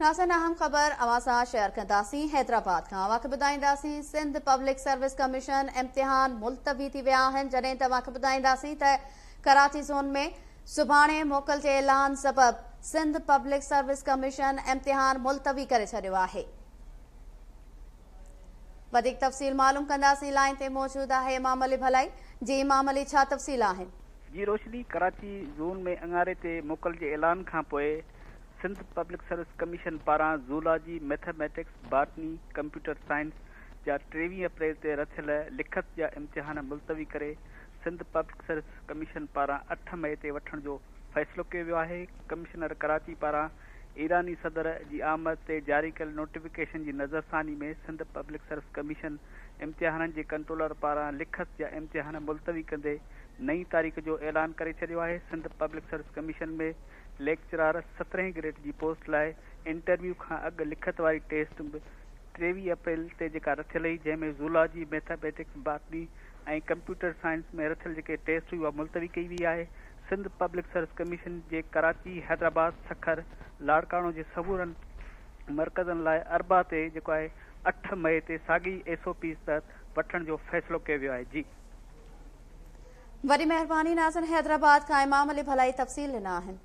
ناظرين اهم خبر اوهان سان شيئر ڪنداسين حيدرآباد کان اوهان کي ٻڌائينداسين سنڌ پبلڪ سروس ڪميشن امتحان ملتوي ٿي ويا آهن جڏهن ته اوهان کي ٻڌائينداسين ته ڪراچي زون ۾ سڀاڻي موڪل جي اعلان سبب سنڌ پبلڪ سروس ڪميشن امتحان ملتوي ڪري ڇڏيو آهي وڌيڪ تفصيل معلوم ڪنداسين لائين تي موجود آهي امام علي ڀلائي جي امام علي ڇا تفصيل آهن. جي روشني ڪراچي زون ۾ اڱاري تي موڪل جي اعلان کانپوء سنڌ پبلڪ سروس ڪميشن پاران zoology, mathematics, botany, computer science جا 23 اپريل تي رٿيل لکت جا امتحان ملتوي ڪري سنڌ پبلڪ سروس ڪميشن پاران 8 مئي تي وٺڻ جو فيصلو ڪيو ويو آهي. ڪمشنر ڪراچي پاران ايراني صدر جي آمد تي جاري ڪيل نوٽيفڪيشن جي نظرثاني ۾ سنڌ پبلڪ سروس ڪميشن امتحانن جي ڪنٽرولر پاران لکت جا امتحان ملتوي ڪندي نئين تاريخ جو اعلان ڪري ڇڏيو آهي. Sindh public service commission ۾ lecturer سترهين گريڊ جي پوسٽ لاء انٽرويو کان اڳ لکت واري ٽيسٽ به 23 اپريل تي جيڪا رٿيل هئي جنهن ۾ zoology, mathematics, botany ۽ computer science ۾ رٿيل جيڪي ٽيسٽ هئي اها ملتوي ڪئي وئي آهي. سنڌ پبلڪ سروس ڪميشن جي ڪراچي، حيدرآباد، سکر، لاڙڪاڻو جي سمورن مرڪزن لاء اربع تي جيڪو آهي 8 مئي تي ساڳي ايس او پيز تحت وٺڻ جو فيصلو ڪيو ويو آهي. جي. وڏي مهرباني ناظرين حيدرآباد کان امام علي ڀلائي تفصيل ڏنا آهن.